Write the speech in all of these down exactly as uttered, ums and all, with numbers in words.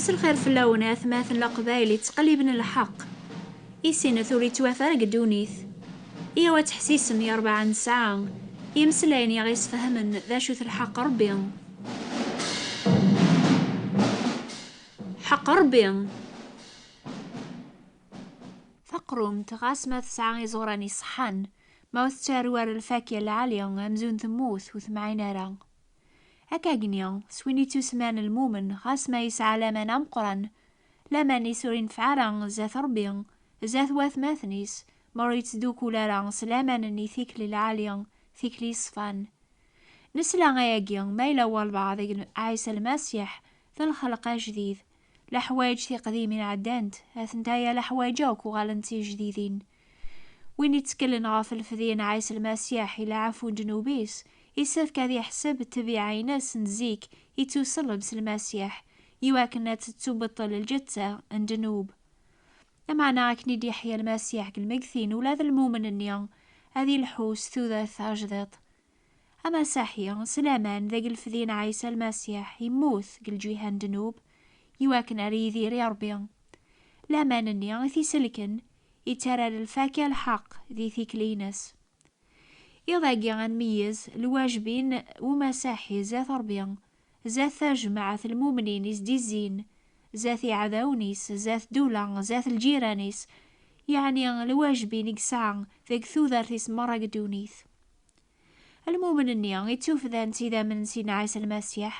Lxir fell-awen a atmaten Leqbayel yettqelliben lḥeqq. Isinnet ur yettwaf ara deg ddunit. Iyaw ad teḥsisem i rebɛa n ssaɛa imeslayen i aɣ-isfehmen d acu-t lḥeqq Rebbi. Ḥeqq Rebbi. Taqrumt, ɣas ma tesɛa iẓuran iṣeḥḥan, ma ur tettaru ara lfakya lɛali, amzun temmut, ur temɛin ara. Akkagni, s win ittusemman lmumen, ɣas ma yesɛa laman ameqqran, laman-is ur ineffeɛ ara zdat Rebbi, zdat watmaten-is, ma ur yettdukul ara s laman-nni tikli lɛali, tikli yeṣfan. Nesla ayagi ma yella walbeɛḍ deg Ɛisa Lmasiḥ d lxelq ajdid. Leḥwayeǧ tiqdimin ɛeddant, atentaya leḥwayeǧ akk uɣalent d tijdidin. Win itteklen ɣef lefdi n Ɛisa Lmasiḥ i lɛafu n ddnub-is, isefk ad iḥseb ttabiɛa-ines n zik ittuṣelleb s Lmasiḥ, iwakken ad tettubeṭṭel lǧetta n ddnub. Lameɛna akken i d-iḥya Lmasiḥ deg lmegtin, ula d lmumen-nni ad ilḥu s tudert tajdiṭ. Amasaḥi, s laman deg lefdi n Ɛisa Lmasiḥ, immut deg lǧiha n ddnub, iwakken ar yidir i Ṛebbi. Laman-nni i t-iselken, ittarra lfakya lḥeqq di tikli-ines. Iḍ-agi ad nmeyyez lwajeb-in umasaḥi zdat Ṛebbi, zdat tajmaɛt lmumnin isdizzin, zdat iɛdawen-is, zdat ddula, zdat lǧiran-is, yeɛni lwajeb-in i yesɛa deg tudert-is merra deg ddunit. Lmumen-nni ittufdan s idammen n Sidna Ɛisa Lmasiḥ,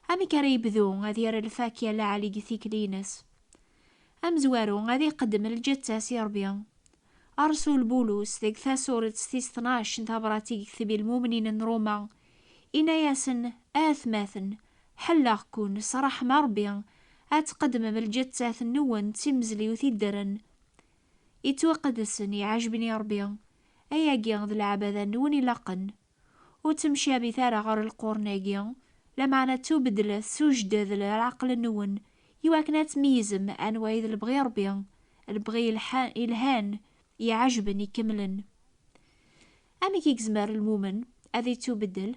amek ara yebdu ad yerr lfakya lɛali deg tikli-ines? Amezwaru ad iqeddem lǧetta-s i Ṛebbi. Ṛṛsul Bulus deg tasuret tis tnac n tabrat i yekteb i lmumnin n Ṛuma, inna-yasen: "A atmaten, ḥelleɣ-ken s ṛṛeḥma Ṛebbi, ad tqeddmem lǧettat-nwen d timezliwt iddren, ittwaqedsen, iɛejben i Ṛebbi. Ayagi d leɛbada-nwen ilaqen. Ur ttemcabit ara ɣer lqurn-agi, lameɛna ttubedlet s ujded n leɛqel-nwen, iwakken ad tmeyyzem anwa i d lebɣi Ṛebbi, lebɣi yelḥa-, yelhan, iɛejben, ikemlen." Amek i yezmer lmumen ad ittubeddel?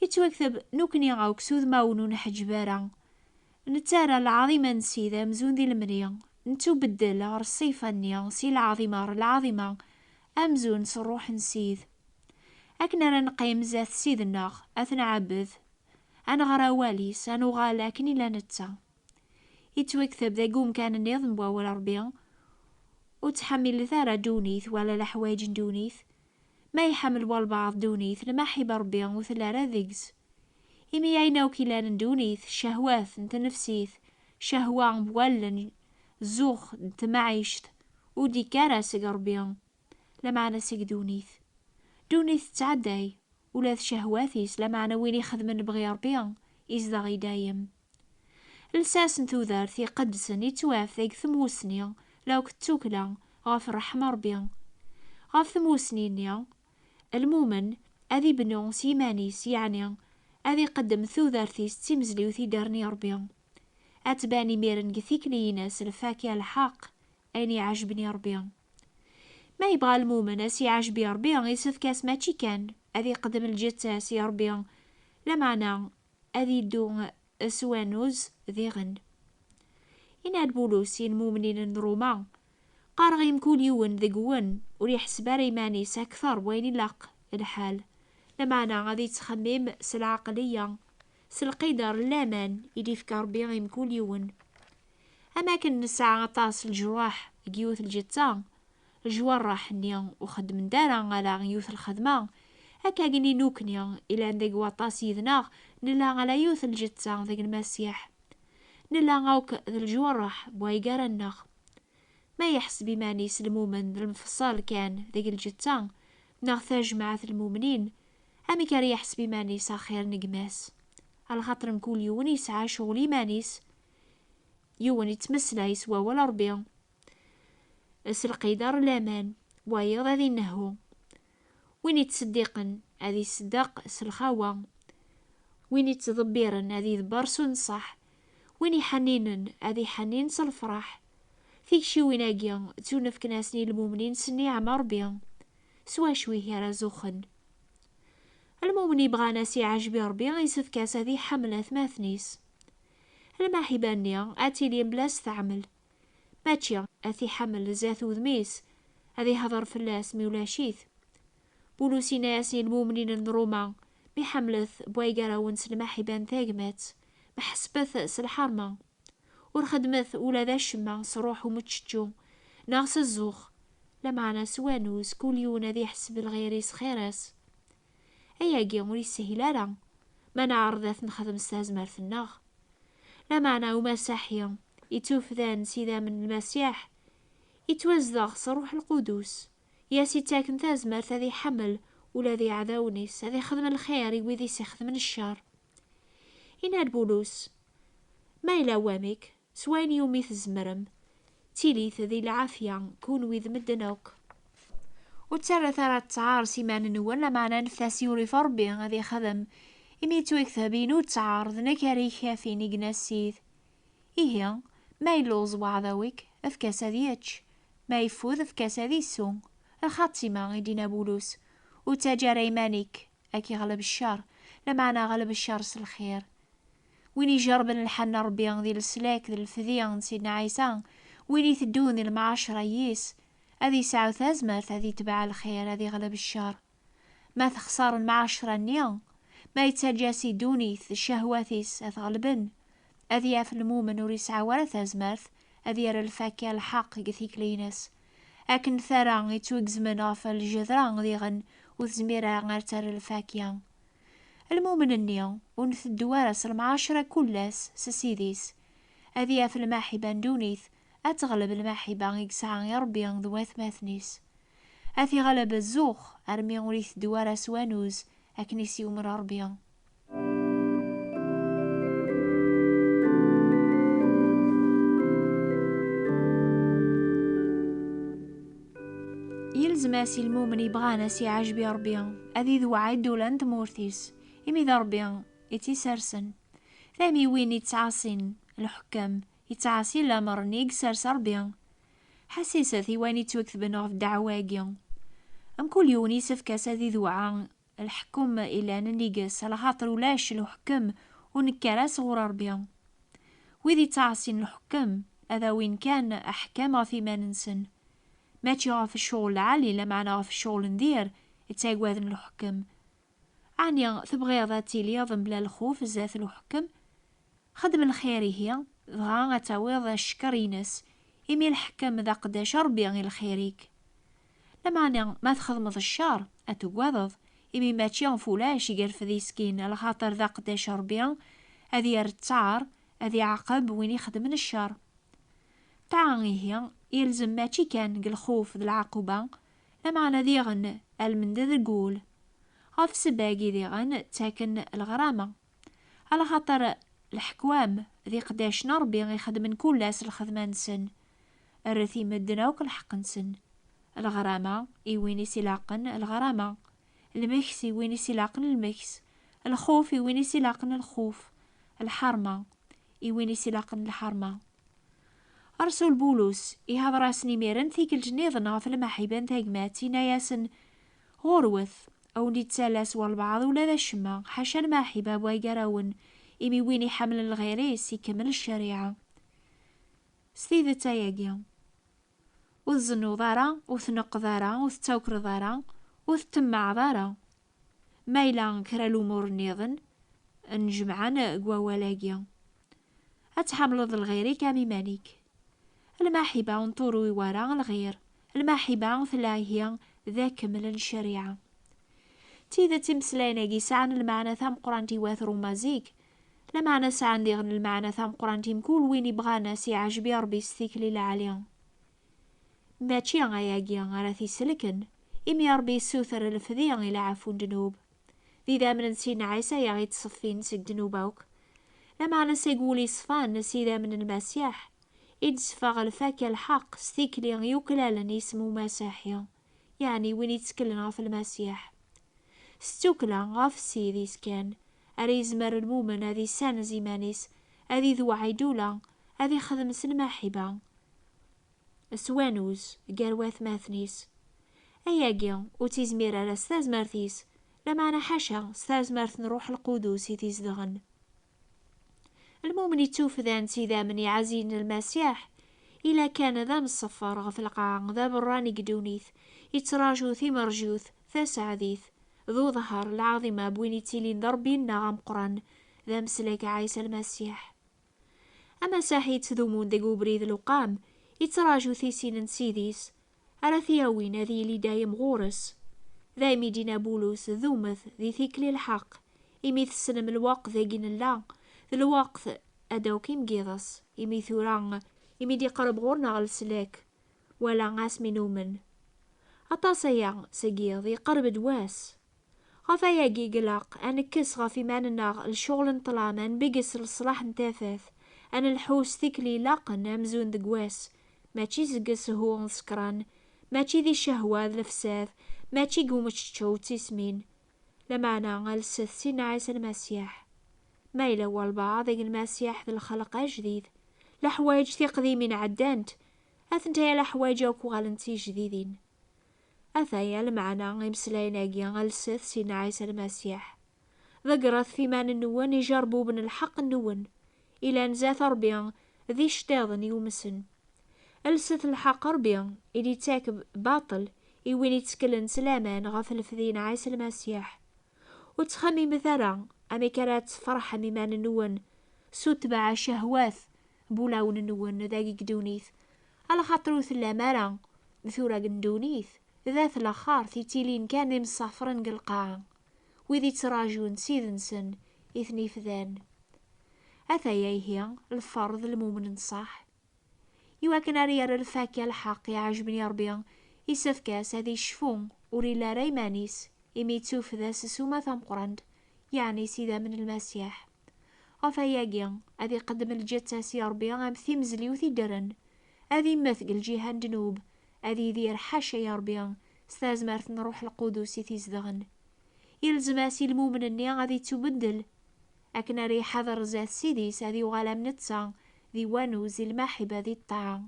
Yettwakteb: "Nukni akk s udmawen ur nḥeǧǧeb ara, nettarra lɛaḍima n Ssid amzun di lemni, nettubeddel ɣer ṣṣifa-nni si lɛaḍima ɣer lɛaḍima, amzun s ṛṛuḥ n Ssid." Akken ara neqqim zdat Ssid-nneɣ, ad t-nɛebbed, ad nɣer awal-is, ad nuɣal akken ila netta. Yettwakteb deg umkan nniḍen n wawal Ṛebbi: "Ur ttḥemmilet ara ddunit wala leḥwayeǧ n ddunit. Ma iḥemmel walbeɛḍ ddunit, lmaḥiba Ṛebbi ur telli ara deg-s. Imi ayen akk ilan n ddunit, ccehwat n tnefsit, ccehwa n wallen, zzux n temɛict, ur d-ikka ara seg Ṛebbi, lameɛna seg ddunit. Ddunit tettɛedday, ula d ccehwat-is, lameɛna win ixedmen lebɣi Ṛebbi, izdeɣ i dayem." Lsas n tudert iqedsen ittwaf deg tmusni, la akk d tukla ɣef ṛṛeḥma Ṛebbi. Ɣef tmusni-nni, lmumen ad ibnu s yiman-is, yeɛni ad iqeddem tudert-is d timezliwt i d-rni Ṛebbi. Ad tban imiren deg tikli-ines lfakya lḥeqq, ayen iɛejben i Ṛebbi. Ma yebɣa lmumen ad s-iɛejeb i Ṛebbi, isefk-as mačči kan ad iqeddem lǧetta-s i Ṛebbi, lameɛna ad iddu s wanuz diɣen. Yenna-d Bulus i lmumnin n Ṛuma: "Qqareɣ i mkul yiwen deg-wen ur iḥseb ara iman-is akteṛ n wayen ilaq lḥal, lameɛna ad ittxemmim s lɛeqliya, s lqider n laman i d-ifka Ṛebbi i mkul yiwen." Am akken nesɛa aṭas n leǧruḥ deg yiwet lǧetta, leǧwarraḥ-nni ur xeddment ara ala yiwet lxedma, akkagni nukni ilan deg waṭas yid-neɣ nella ala yiwet lǧetta deg Lmasiḥ. Nella akk d leǧwarraḥ n waygar-nneɣ. Ma yeḥseb iman-is lmumen d lemfeṣṣal kan deg lǧetta neɣ tajmaɛt n lmumnin, amek ara yeḥseb iman-is axir n gma-s? Alaxaṭer mkul yiwen yesɛa ccɣel iman-is. Yiwen yettmeslay s wawal Ṛebbi, s lqidar n laman, wayeḍ ad inehhu. Win ittseddiqen ad iseddeq s lxawa. Win ittḍebbiren ad idebber s unṣaḥ. Win iḥenninen ad iḥennin s lefṛaḥ. Tikciwin-agi ttunefken-asen i lmumnin s nniɛma Ṛebbi. S wacu ihi ara zuxxen? Lmumen ibɣan ad s-iɛejeb i Ṛebbi, isefk-as ad iḥemmel atmaten-is. Lmaḥiba-nni ad tili mebla s teɛmel. Mačči ad t-iḥemmel zdat udem-is, ad ihder fell-as mi ulac-it. Bulus yenna-yasen i lmumnin n Ruma: "Mi ḥemmlet bway gar-awen s lmaḥiba n tagmat, meḥsbet s lḥerma. Ur xeddmet ula d acemma s ṛṛuḥ umeččečču, neɣ s zzux, lameɛna s wanuz, kul yiwen ad iḥseb lɣir-is xir-as." Ayagi ur yeshil ara ma neɛreḍ ad t-nexdem s tazmert-nneɣ. Lameɛna umasaḥi yettufdan s idammen n Lmasiḥ, yettwazdeɣ s Ṛṛuḥ Lqudus, i as-ittaken tazmert ad iḥemmel ula d iɛdawen-is, ad ixdem lxir i wid i s-ixedmen ccer. Yenna-d Bulus: "Ma yella wamek, s wayen iwumi tzemrem, ttilit di lɛafya, kunwi d medden akk. Ur ttarrat ara ttɛar s iman-nwen, lameɛna anfet-as i urrif Ṛebbi ad ixdem, imi yettwakteb: 'Inu ttɛar, d nekk ara ikafin', i yenna Ssid. Ihi, ma yelluẓ waɛdaw-ik, efk-as ad yečč, ma yeffud, efk-as ad isew. Lxatima, i d-yenna Bulus, ur ttaǧǧa ara iman-ik ad k-iɣleb ccer, lameɛna ɣleb ccer s lxir.'" Win ijerrben lḥal n Ṛebbi di leslak d lefdi n Sidna Ɛisa, win iteddun di lemɛacra yis, ad yesɛu tazmert ad itbeɛ lxir, ad iɣleb ccer. Ma texṣer lemɛacra-nni, ma yettaǧǧa si ddunit d ccehwat-is ad t-ɣelben, ad yaf lmumen ur yesɛi ara tazmert ad yerr lfakya lḥeqq deg tikli-ines. Akken tara yettwagezmen ɣef lǧedra diɣen, ur tezmir ara ad terr lfakya. Lmumen-nni ur nteddu ara s lemɛacra kul ass s Ssid-is, ad yaf lmaḥiba n ddunit ad teɣleb lmaḥiba i yesɛa i Ṛebbi d watmaten-is. Ad t-iɣleb zzux armi ur iteddu ara s wanuz akken i s-yumer Ṛebbi. Yelzem-as i lmumen yebɣan ad s-iɛjeb i Ṛebbi ad idewɛa iddula n tmurt-is, imi d Ṛebbi i tt-isersen. Tamiwin yettɛaṣin lḥekkam, yettɛaṣi lamer-nni i yessers Ṛebbi. Ḥessiset i wayen yettwaketben ɣef ddeɛwa-agi. Mkul yiwen yessefk-as ad idewɛa lḥekum ilan nnig-s, alaxaṭer ulac lḥekem ur nekker ara sɣur Ṛebbi. Wid yettɛaṣin lḥekem ad awin kan aḥkam ɣef iman-nsen, mačči ɣef ccɣel lɛali, lameɛna ɣef ccɣel n dir ttagaden lḥekem. Ɛni tebɣiḍ ad tiliḍ mebla lxuf zdat lḥekem? Xdem lxir ihi, dɣa ad tawiḍ ccekker-ines, imi lḥekem d aqeddac Ṛebbi i lxir-ik. Lameɛna ma txedmeḍ ccer, ad tugadeḍ, imi mačči ɣef ulac i yerfed iskin, alaxaṭer d aqeddac Ṛebbi, ad yerr ttaṛ, ad iɛaqeb win ixedmen ccer. Ṭṭaɛa ihi, yelzem mačči kan deg lxuf d lɛaquba, lameɛna diɣen almend deg wul. Ɣef ssebba-agi diɣen ttaken leɣrama. Alaxaṭer leḥkwam d iqeddacen n Ṛebbi ixedmen kul ass lxedma-nsen. Rret i medden akk lḥeqq-nsen. Leɣrama i win i s-ilaqen leɣrama. Lmeks i win i s-ilaqen lmeks. Lxuf i win i s-ilaqen lxuf. Lḥerma i win i s-ilaqen lḥerma. Ṛsul Bulus ihder-asen imiren tikkelt nniḍen ɣef lmaḥiba n tagmat, yenna-yasen: "Ɣurwet, a wen-d-ittala s walbeɛḍ ula d acemma, ḥaca lmaḥiba bu gar-awen, imi win iḥemmlen lɣir-is ikemmel ccariɛa." S tidet ayagi. Ur tzennuḍ ara, ur tneqqeḍ ara, ur tettakreḍ ara, ur tettemmaɛeḍ ara. Ma yella kra n lumuṛ nniḍen, njemɛen deg wawal-agi. Ad tḥemmleḍ lɣir-ik am iman-ik. Lmaḥiba ur nṭuruy wara lɣir. Lmaḥiba tella ihi d akemmel n ccariɛa. D tidet, imeslayen-agi sɛan lmeɛna tameqqrant i wat Ṛuma zik, lameɛna sɛan diɣen lmeɛna tameqqrant i mkul win ibɣan ad s-iɛjeb i Ṛebbi s tikli lɛali. Mačči ayagi ara t-iselken, imi Ṛebbi yessuter lefdi i lɛafu n ddnub. D idammen n Sidna Ɛisa i aɣ-ittṣeffin seg ddnub akk. Lameɛna seg wul iṣfan s idammen n Lmasiḥ i d-teffeɣ lfakya lḥeqq s tikli yuklalen isem umasiḥi, yeɛni win yetteklen ɣef Lmasiḥ. S ttukla ɣef Ssid-is kan ara yezmer lmumen ad issanez iman-is, ad idewɛi ddula, ad ixdem s lmaḥiba, s wanuz gar watmaten-is. Ayagi ur tt-izmir ara s tazmert-is, lameɛna ḥaca s tazmert n Ṛuḥ Lqudus i t-izedɣen. Lmumen ittufdan s idammen iɛaziyen n Lmasiḥ, ila kan d amṣeffer ɣef lqaɛa, d aberrani deg ddunit, ittraǧu timerjut taseɛdit, d uḍher lɛaḍima n win ittilin d Ṛebbi-nneɣ ameqqran, d ameslak Ɛisa Lmasiḥ. Amasaḥi yettdumun deg ubrid lewqam, ittraǧu tisin n Sidi-s, ara t-yawin ad yili dayem ɣur-s. Daymi d-yenna Bulus, dumet di tikli lḥeqq, imi tessnem lweqt dagi nella, d lweqt ad akk imgiḍes, imi tura, imi d-iqreb ɣur-neɣ leslak, wala asmi numen. Aṭas aya seg yiḍ, iqreb-d wass. Ɣef wayagi i ilaq ad nekkes ɣef iman-nneɣ lecɣel n ṭṭlam, ad nbegges leṣlaḥ n tafat, ad nelḥu s tikli ilaqen amzun deg wass, mačči seg sshu d ṣṣekran, mačči di ccehwa d lefsad, mačči deg umeččeččew d tismin. Lameɛna alset Sidna Ɛisa Lmasiḥ. Ma yella walbeɛḍ deg Lmasiḥ d lxelq ajdid, leḥwayeǧ tiqdimin ɛeddant, atenti leḥwayeǧ akk uɣalent d tijdidin. Ataya lmeɛna imeslayen-agi, alset Sidna Ɛisa Lmasiḥ. Ḍeggret f iman-nwen ijerbuben n lḥeqq-nwen, ilan zdat Ṛebbi d iceṭṭiḍen yumsen. Alset lḥeqq Ṛebbi, i d-ittak baṭel i win itteklen s laman ɣef lefdi n Ɛisa Lmasiḥ. Ur ttxemmimet ara amek ara tfeṛḥem iman-nwen s utbeɛ ccehwat n wulawen-nwen dagi deg ddunit, alaxaṭer ur tellam ara tura deg ddunit, d at laxert ittilin kan d imsafren deg lqaɛa, wid ittraǧun Ssid-nsen i ten-ifdan. Ataya ihi lferḍ n lmumen n ṣṣeḥ. Iwakken ara yerr lfakya lḥeqq iɛejben i Ṛebbi, isefk-as ad icfu ur illi ara iman-is, imi ittufda s ssuma tameqqrant, yeɛni s idammen n Lmasiḥ. Ɣef wayagi, ad iqeddem lǧetta-s i Ṛebbi am timezliwt iddren, ad immet deg lǧiha n ddnub, ad yidir ḥaca i Ṛebbi s tazmert n Ṛṛuḥ Lqudus i t-izedɣen. Ilzem-as i lmumen-nni ad ittubeddel, akken ara iḥader zdat Ssid-is ad yuɣal am netta, di wanuz, di lmaḥiba, di ṭṭaɛa.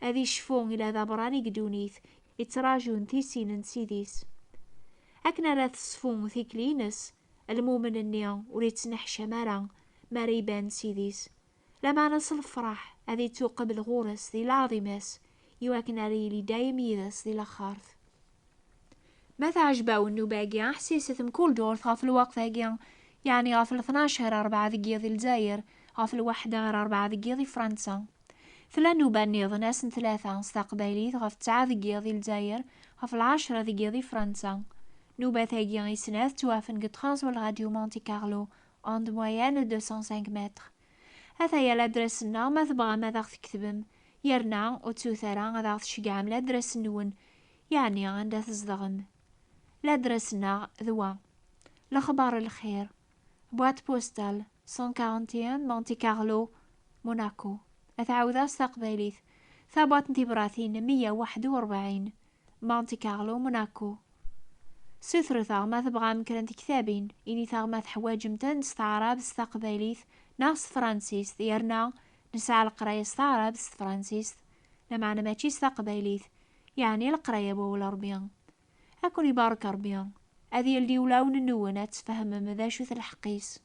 Ad icfu ila d aberrani deg ddunit, ittraǧun tisin n Ssid-is. Akken ara tesfu tikli-ines, lmumen-nni ur ittneḥcam ara mi ara iban Ssid-is. Lameɛna s lefraḥ ad ittuqebl ɣur-s di lɛaḍima-s, iwakken ara yili dayem yid-s di laxert. Ma teɛjeb-awen nnuba-agi, ḥsiset mkul ddurt ɣef lweqt-agi, yeɛni ɣef leṭnac ɣer rebɛa deg yiḍ i Lezzayer, ɣef lwaḥda ɣer rebɛa deg yiḍ i Fransa. Tella nnuba nniḍen ass n tlata s taqbaylit ɣef tesɛa deg yiḍ i Lezzayer, ɣef lɛecra deg yiḍ i Fransa. Nnubat-agi i snat ttwafen deg Transworld Radio Monte Carlo, onde moyenne deux cent cinq mètres. Ataya ladres-nneɣ ma tebɣam ad aɣ-tketbem, yerna ur ttut ara ad aɣ-tceggɛem ladres-nwen, yeɛni anda tzedɣem. Ladres-nneɣ d wa: Lexbar n lxir, boîte postale cent quarante et un, Monte Carlo, Monaco. Ad ɛawdeɣ s taqbaylit: tabwaṭ n tibratin meyya u waḥed u rebɛin, Monte Carlo, Monaco. Sutret-aɣ ma tebɣam kra n tektabin, init-aɣ ma teḥwaǧem-tent s taɛrabt, s taqbaylit, neɣ s tefransist, yerna nesɛa leqraya s taɛrabt, s tefransist, lameɛna mačči s taqbaylit, yeɛni leqraya n wawal Ṛebbi. Ad ken-ibarek Ṛebbi, ad yeldi ulawen-nwen ad tfehmem d acu-t lḥeqq-is.